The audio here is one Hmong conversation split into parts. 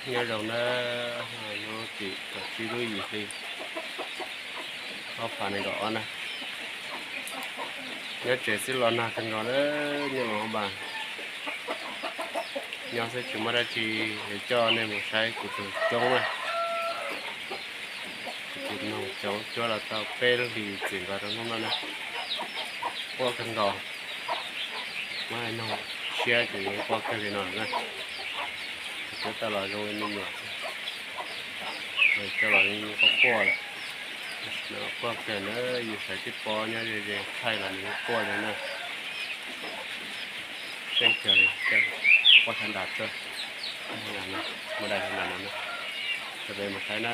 Nyob zoo na, hnub tim kaum tsib lub yim hli, ob phav nees nkaum ob na. Nyob tsev xwb los nag kawg nkaus na, nyob los npaj. Nyob xwb tsis muaj dab tsi, coj nej mus saib kuv tus coob na. Kuv tus noog coob cuab los tau peb lub hlis txwm nkaus rau hnub no na. Quaj kawg nkaus, muab noog siab ces quaj kawg li no na. Kuv tau los zoo li me nyuam, coj los quaj quaj lawm. Quaj kawg na, yus xaiv tib pob nyob ze ze thaij los nws quaj li na. Seej kawg li, quaj sab nrad tuaj, muaj dai sab nrad no na. Coj peb mus saib na.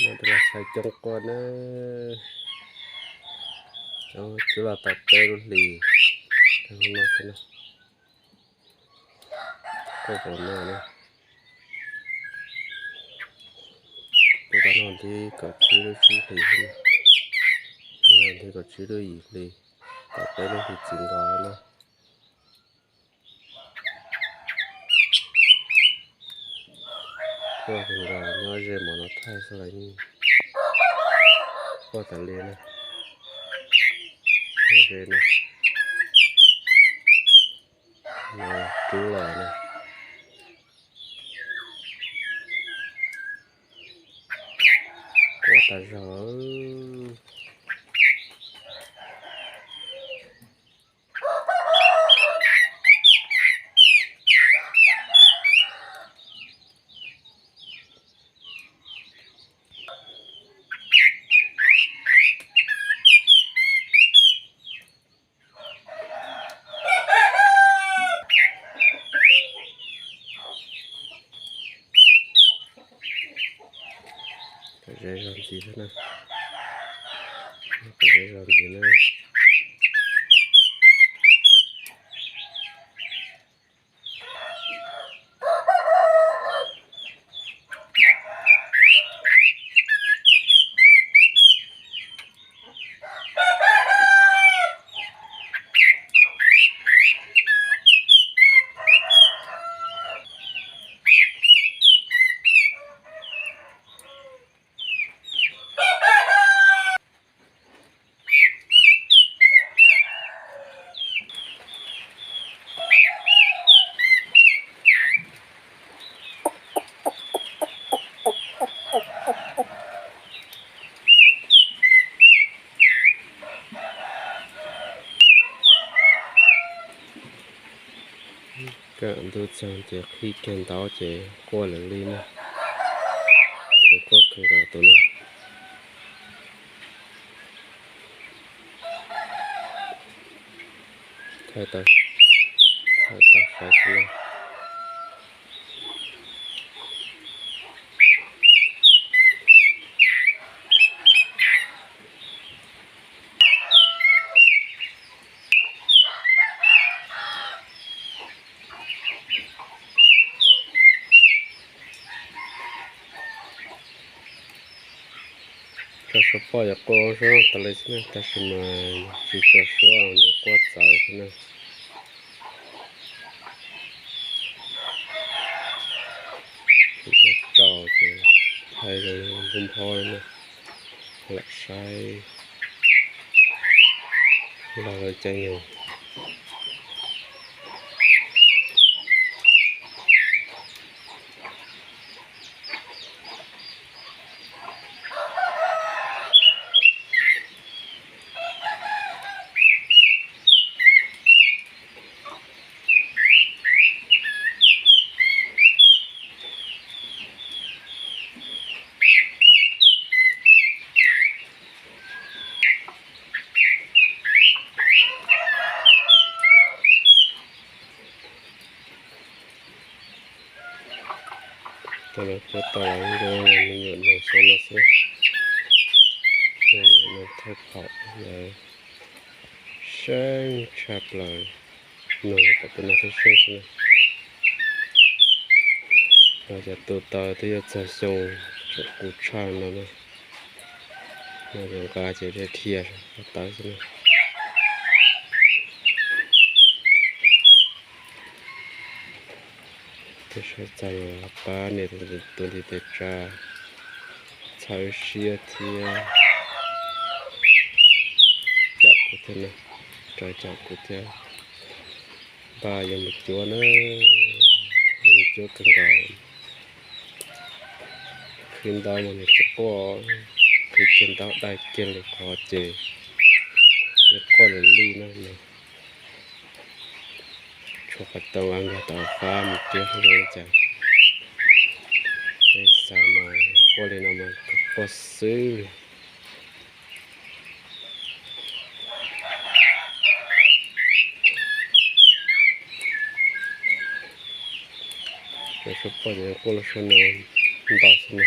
Muab tus los saib coob quaj na, coob cuab los tau peb lub hlis, no xwb na. Quaj npaum no na. Tus no nti kaum tsib lub tsib hlis xwb na, tus no nti kaum tsib lub yim hli, tau peb lub hlis txwm nkaus na. Quaj kawg nkaus, nyob ze mov no thaij xwb los yeej quaj tas li na. Nyob ze no, no rub los na. Quaj tas zog. Kom ze zog ntxiv xwb na. Kom ze zog ntxiv na. Kaj ntug txog ces qhib kiag ntaub ces quaj lawm li na. Ces quaj kawg nkaus tus no. Thaij tau, thaij tau saib xwb na. Tso suab poj yog quaj suab tas li xwb na, tab sis mas tsis tso suab nws quaj txawv xwb na. Tso ces thaij zoo npub nphob na, lam saib los lawv caij nyoog. Tau los cuab tau los zoo me nyuam noog xyoo no xwb. Me nyuam noog thawj phaum lawv seej tshaj plaws, noog kom tus no thiaj seej xwb na. Los cov tus taws twb yuav txog xyoo tseem kuv tshaj no na. No yog nqa ces dhia dhia tawv xwb na. Tej saib txog los pab niam tus ntiv tes tsa txhawb siab thiab caum kuv thiab na, tsa caum kuv thiab. Npaj yuav mus cuab na, yuav mus cuab kawg nkaus. Khwv ntau mas nws tsis quaj, khwv kiag ntau dai kiag lwm qhov ces nws quaj lwm lwm na. Tshuav qhov tau nqa nkag tom fab mus cuab zoo li cas. Peb xav mas quaj li no mas kawg quaj xwb li. Lawv suab poj ces quaj lub suab no ntau xwb na.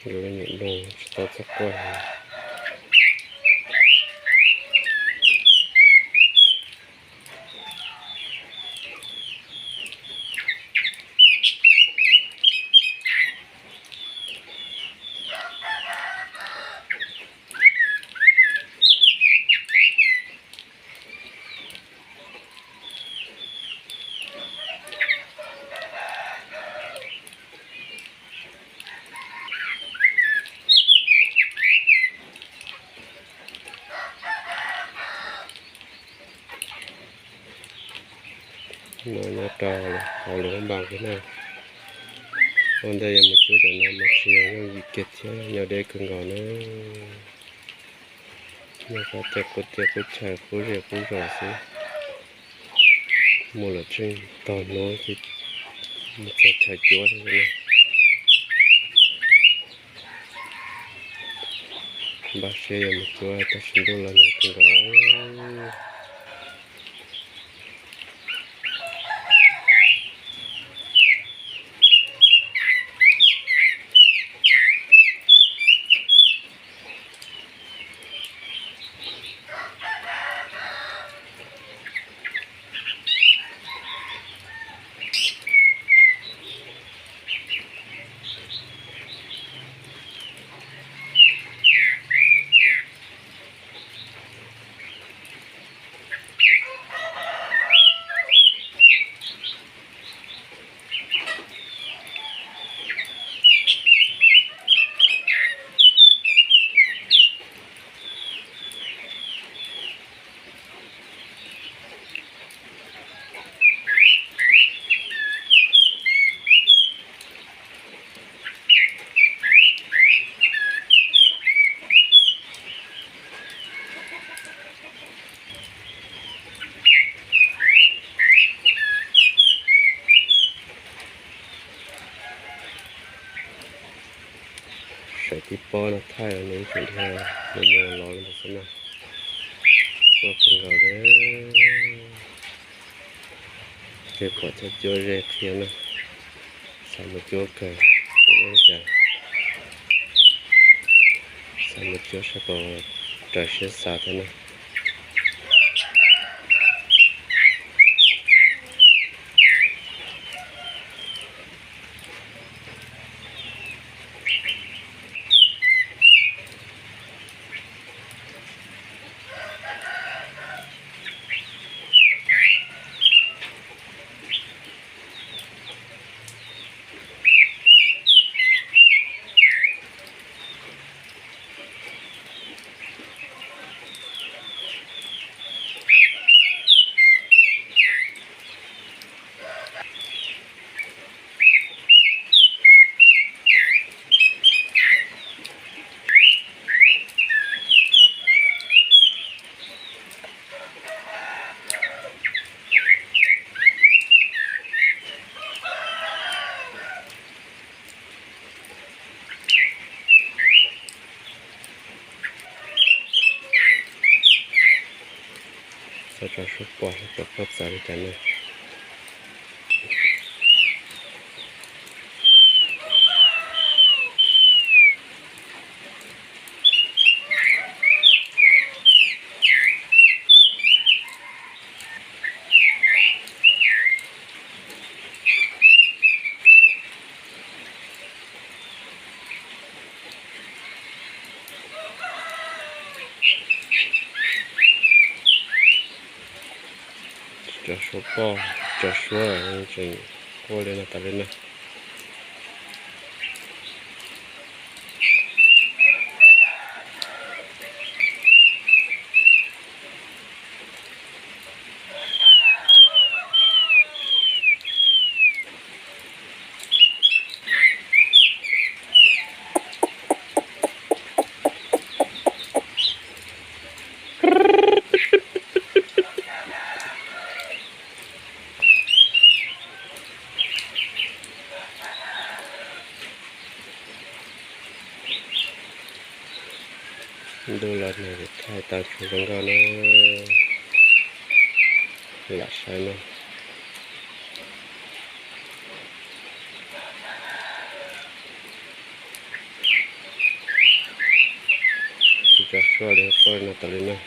Lawv nyuam nplooj tsis tau txhob quaj heev. No nyob rau hauv lub npab kiag na. Ua ntej yuav mus cuab cov no mas tsis yog yooj yim kiag thiab, nyob deb kawg nkaus na. Nyob sab tej qub teb qub chaw qub zej qub zos xwb. Muaj lawm tseem tog hnub ces mus txog chaw cuab thiab na. Npaj siab yuav mus cuab tab sis ntuj los nag kawg nkaus. Sawv tib pob no thaij los nws tseem dhia mus mus los li ntawd xwb na. Quaj kawg nkaus thiab. Tej pom chaw cuab ze qhia na, xav mus cuab kawg, ua cas xav mus cuab sab pom raws siab xav thiab na. Tso suab poj, tso poj txawv li cas ne. Tso suab poj, tso suab tseem quaj li no tas li na. Ntuj los nag, thaij tau tsuag zoo nkauj na. Lam saib na. Tsis tso suab li, quaj no tas li na.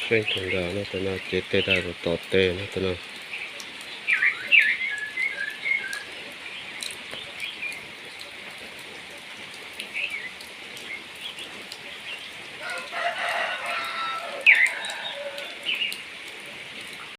Seej kawg nkaus no, tus no cev tes dag tus tom tes no, tus no.